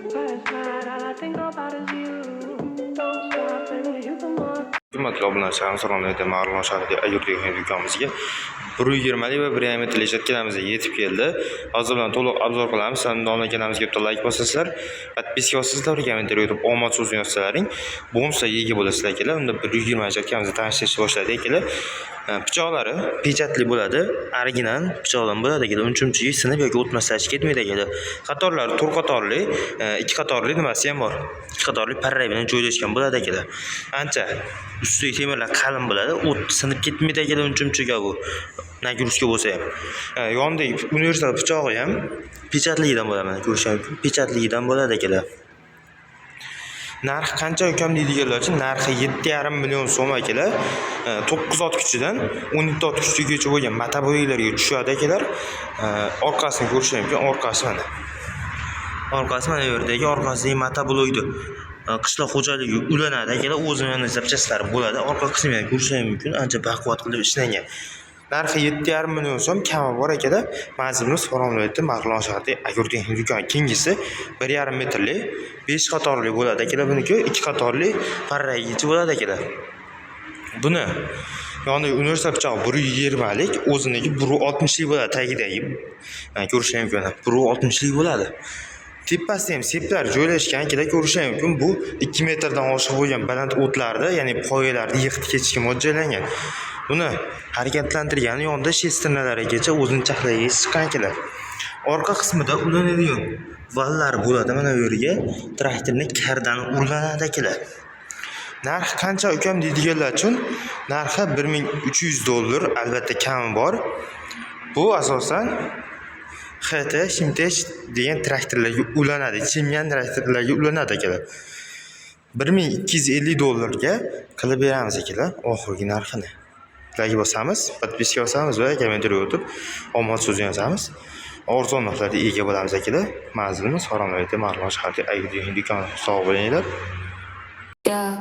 Last night, all I think about is you. Don't stop, baby, you come on. Hurmatli obunachilarimiz, assalomu alaykum. Marg'ilon shahridagi Agro do'konimizga 1,20 lik va 1,5 metrli жаткаlarimiz yetib keldi. Hozir bilan to'liq обзор qilamiz. Undan kanalimizga bitta layk bosasizlar, подписка bosasizlar, kommentariy o'tib omad so'zini yozsalaring, bonuslarga ega bo'lasizlar, akalar. Unda 1,20 жатка mizni tanishtirishni boshladik, akalar. Pichoqlari pechatli bo'ladi, original pichoqdan bo'ladi, akalar. Uncha-muncha sinib yoki o'tmaslashib ketmaydi, akalar. Qatorlari to'rt qatorli, ikki qatorli nimasi ham bor. Ikki qatorli parrak bilan joylashgan bo'ladi, akalar. Ancha ustidagi temirlar qalin bo'ladi, o't sinib ketmaydi, akalar, uncha-munchaga bu нагрузка bo'lsa ham. Yonidagi universal pichog'i ham pechatligidan bo'ladi, mana ko'rishingiz mumkin. Pechatligidan bo'ladi, akalar. Narxi qancha, ukam, deydiganlar uchun narxi 7,5 million so'm, akalar. 9 ot kuchidan 12 ot kuchigacha bo'lgan motobolaklarga tushadi, akalar. Orqasini ko'rishingiz mumkin, orqasi mana. Orqasi mana bu yerdagi orqasidagi motoblokni qishloq xo'jaligi ulanadi, akalar, o'zini запчасть lari bo'ladi. Orqa qismini ham ko'rishingiz mumkin, ancha baquvvat qilib ishlangan. Narxi 7,5 million so'm, kami bor, akalar. Manzilimiz Farg'ona viloyati, Marg'ilon shahridagi Agrotexnik do'kon. Keyingisi 1,5 metrli, 5 qatorli bo'ladi, akalar buniki, 2 qatorli parragichi bo'ladi, akalar. Buni yonidagi universal pichog'i 1,20 lik, o'ziniki 1,60 lik bo'ladi tagidagi. Mana ko'rishingiz mumkin, 1,60 lik bo'ladi. Tepasida ham seplar joylashgan, akalar, ko'rishingiz mumkin. Bu 2 metrdan oshiq bo'lgan baland o'tlarni, ya'ni poyalarni yig'ib ketishga mo'ljallangan. Buni harakatlantirgani yonida шестерня larigacha o'zini charxlariga chiqqan, akalar. Orqa qismida ulanadigan vallar bo'ladi, mana bu yerga traktorni kardani ulanadi, akalar. Narxi qancha, ukam, deydiganlar uchun narxi 1300 dollar, albatta kami bor. Bu asosan HT, Shimtesh degan traktorlarga ulanadi. Chimgan traktorlarga ulanadi, akalar. 1250 dollarga qilib beramiz, akalar, oxirgi narxini. Layk bosamiz, подписка bosamiz va kommentariy o'tib omad so'zini yozamiz. Arzon narxlarga ega bo'lamiz, akalar. Manzilimiz Farg'ona viloyati, Marg'ilon shahridagi Agro do'koni. Sog' bo'linglar. Yeah.